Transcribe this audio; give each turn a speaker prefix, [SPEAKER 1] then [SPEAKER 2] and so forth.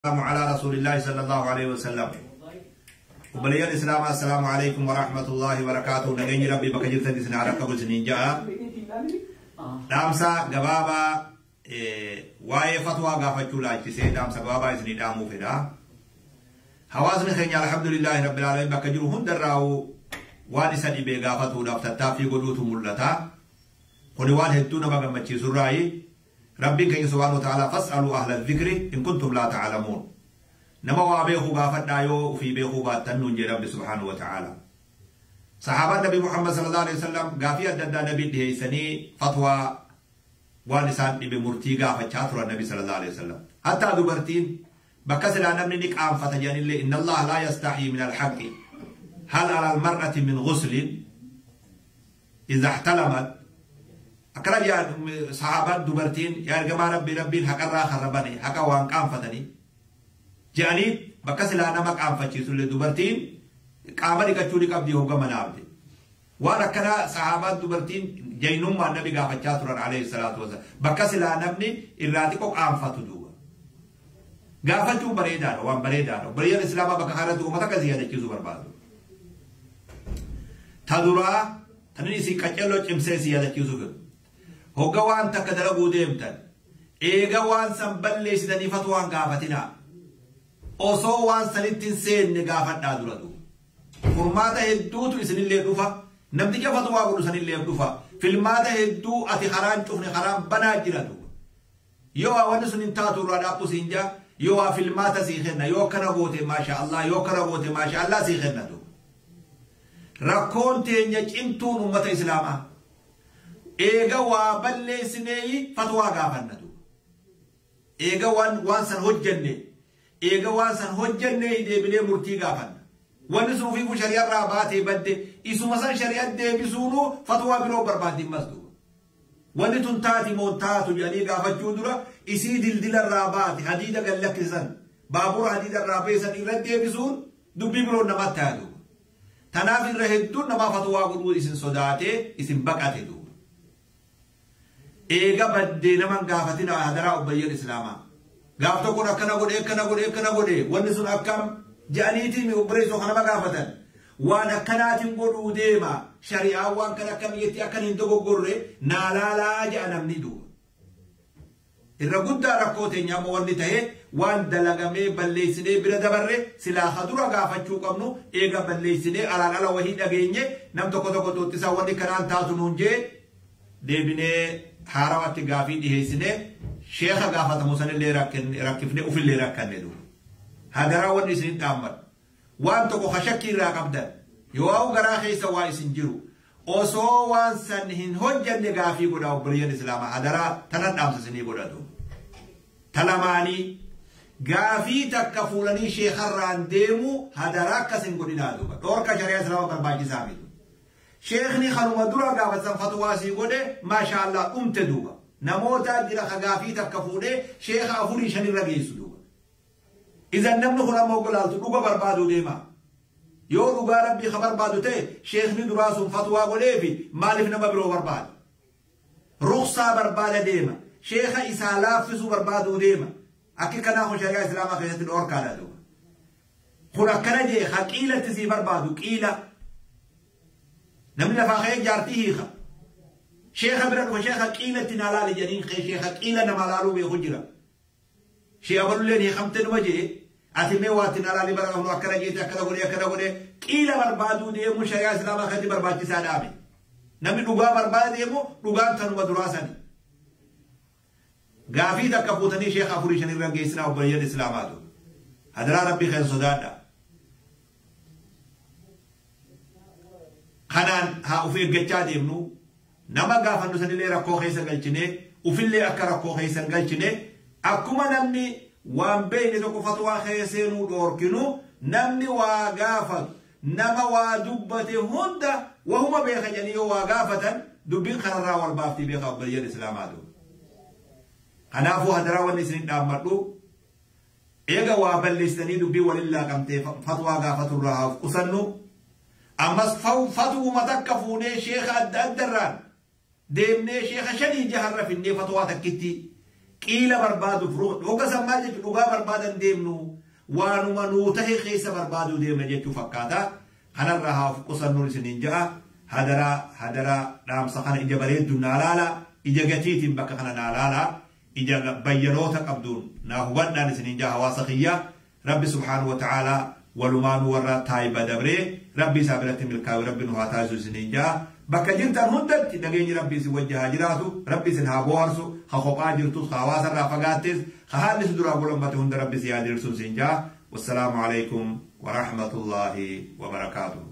[SPEAKER 1] على رسول الله صلى الله عليه وسلم. Obboleeyyan Islaamaa, السلام عليكم ورحمة الله وبركاته. Nageenyi Rabbii bakka jirtan isin haa rakkatu isiniin ja'a. Dhaamsa gabaabaa waa'ee fatwaa gaafachuu laalchisee dhaamsa gabaabaa isinii dhaamuu fedha. Hawaasni keenya, الحمد لله رب العالمين, bakka jiru hundarraa'u waan isa dhibee gaafatuudhaaf tattaaffii godhuutu mul'ata. Kuni waan hedduu nama gammachiisurraayi. Rabbiin keenya سبحانه وتعالى فاسألوا أهل الذكر إن كنتم لا تعلمون. Nama waa beekuu gaafadhaa yoo ufii beekuu baattan nuun jedhe Rabbi سبحانه وتعالى. Sahaabaan Nabi Muhammad صلى الله عليه وسلم gaafii adda addaa Nabii dhiheessanii fatwaa waan isaan dhibe murtii gaafachaa turan Nabi صلى الله عليه وسلم. Hattaa dubartiin bakka silaa namni ni qaanfata jedhanillee, إن الله لا يستحيي من الحق، هل على المرأة من غسل إذا احتلمت؟ Akkana jaa sahaabaan. Dubartiin, yaa ergamaa Rabbii, Rabbiin haqarraa harrabanii haqa waan qaanfatanii jedhanii, bakka silaa nama qaanfachiisullee dubartiin qaama dhiqachuu ni qabdi hogga manaabde. Waan akkanaa sahaabaan dubartiin jaynummaan Nabi gaafachaa turan عليه الصلاة والسلام. Bakka silaa namni irraa xiqqoo qaanfatu duuba. Gaafachuun bareedaadha, waan bareedaadha. Obboleeyyan Islaamaa, bakka kanatti uummata akkasii yaadachiisuu barbaadu. Ta duraa tanin isii qaccelloo cimsee isii yaadachiisuu fedhu. Hogga waan takka dalaguu deemtan, eega waan san balleessitanii fatwaan gaafatinaa. Osoo waan sanitti hin seenne gaafadhaa dura duuba. Furmaata hedduutu isinillee dhufa. Namticha fatwaa godhu sanillee dhufa. Filmaata hedduu ati karaan cufne karaan banaa jira duuba. Yoo wanni sun hin taatu irraa dhaabbu siin jaa, yoo waa filmaata sii kenna, yoo akkana goote ما شاء الله, yoo akkana goote ما شاء الله sii kenna duuba. Rakkoon teenya cimtuun uummata Islaamaa, eega waa balleessineeyi fatwaa gaafanna duuba. Eega waan san hojjenne, eega waan san hojjenne deebinee murtii gaafanna. Wanni sun ofiifuu shari'arraa baatee badde, isuma san shari'a deebisuunu fatwaa biroo barbaaddi ammas duuba. Wanni tun taati moo taatu jedhanii gaafachuu dura, isii dildilarraa baate, hadiida gallakkisan, baabura hadiidarraa beesan irra deebisuun dubbii biroo namatti haa duuba. Tanaaf irra hedduun namaa fatwaa godhuu isin sodaatee isin baqate duuba. Eega baddee naman gaafatina hadaraa, obboleeyyan Islaamaa. Gaaf tokkoon akkana godhe, akkana godhe, akkana godhe, wanni sun akkam jedhaniitiin obboleessoo kanama gaafatan. Waan akkanaatiin godhuu deema, shari'aan waan kana akkamitti akkan hin dogoggorre naa laalaa jedha namni duuba. Irra guddaa rakkoo teenya amma wanni ta'e, waan dalagamee balleessinee bira dabarre silaa hadura gaafachuu qabnu, eega balleessinee alaan ala wahii dhageenye, nam tokko tokko xuuxxisaa wanni kanaan taatu nuun jee, deebinee haarawatti gaafii dhiheessinee sheeka gaafatamu sanillee rakkifnee ufillee rakkanne duuba. Hadaraa, wanni isin dhaammadhu. Waan tokko ka shakkii irraa qabdan, yoo garaa keessa waa isin jiru, osoo waan san hin hojjanne gaafii godha, obboleeyyan Islaamaa, hadaraa tanan dhaamsa isinii godhatu. Talamaanii gaafii takka fuulanii sheekarraan deemu hadaraa akkas hin godhinaa duuba. Dhoorka shari'aa Islaamaa barbaachisaa miti. Sheekni kanuma dura gaafatan fatwaa sii godhe, ما شاء الله, dhumte duuba. Namoota jira ka gaafii takka fuudhee sheeka afurii shanirra geessu duuba. Idan namni kun amma ogolaaltu dhuga barbaaduu deema. Yoo dhugaa Rabbii ka barbaadu ta'e, sheekni duraa sun fatwaa godheefi maaliif nama biroo barbaada? Ruksaa barbaada deema. Sheeka isaa laaffisuu barbaaduu deema. Akki kanaa kun shari'aa Islaamaa keessatti dhoorkaadha duuba. Kun akkana jee ha qiilatti sii barbaadu qiila. Namni lafaa ka'ee jaartii hiika. Sheeka bira dhufa, sheeka qiilatti naa laali jedhaniin, sheeka qiila nama laaluu beeku jira. Shee abalulleen hiikamte numa jee, ati mee waatti na laali, bara qabnu akkana jeete, akkana godhee, akkana godhee, qiila barbaaduu deemu shari'aa Islaamaa keessatti barbaachisaa dhaame. Namni dhugaa barbaada deemu dhugaan tanuma duraa sani. Gaafii takka fuutanii sheeka afurii shanirra geessinaa, obboleeyyan Islaamaatu. Hadaraa Rabbii kan sodaadha. Kanaan haa of eeggachaa deemnu. Nama gaafannu sanillee rakkoo keessa galchine, ufillee akka rakkoo keessa hin galchine. Akkuma namni waan beekne tokko fatwaa keessa seenuu dhoorkinu, namni waa gaafatu nama waa dubbate hunda wahuma beeka jedhanii yoo waa gaafatan, dubbiin kanarraa wal baaftii beeka, obboleeyyan Islaamaatu. Kanaafuu hadaraa wanni isin dhaammadhu, eega waa balleessitanii dubbii walin laaqamtee fatwaa gaafaturraa haa qusannu. Ammas fatwuma takka fuunee sheeka adda addarraan deemnee sheeka shanii jaharra finnee fatwaa takkitti Qiila barbaaduuf hogga san maal jechuun dhugaa barbaadan deemnu waanuma nuu tahe keessa barbaaduu deemna jechuu fakkaata. Kanarraa haa of qusannuun isiniin ja'a. Hadaraa hadaraa dhaamsa kana ija bareedduun naa laala, ija gatiitiin bakka kana naa laala, ija bayyanoota qabduun naa hubadhaan isiniin ja'a hawaasa kiyya. Rabbi subhaanahu wa ta'aalaa walumaanuu warra taayiba dabree Rabbi isaa biratti milkaa'u Rabbi nu haa taasisu isiniin ja'a. Bakka jirtan hundatti nageenyi Rabbi isin wajji haa jiraatu, Rabbi isin haa bohaarsu, ha kophaa jirtus, ha hawaasa irraa fagaattes, ha haalli si duraa golommate hunda Rabbi si haa diriirsu isin ja'a. Wassalaamu alaikum wa rahmatullahi wa barakaatuh.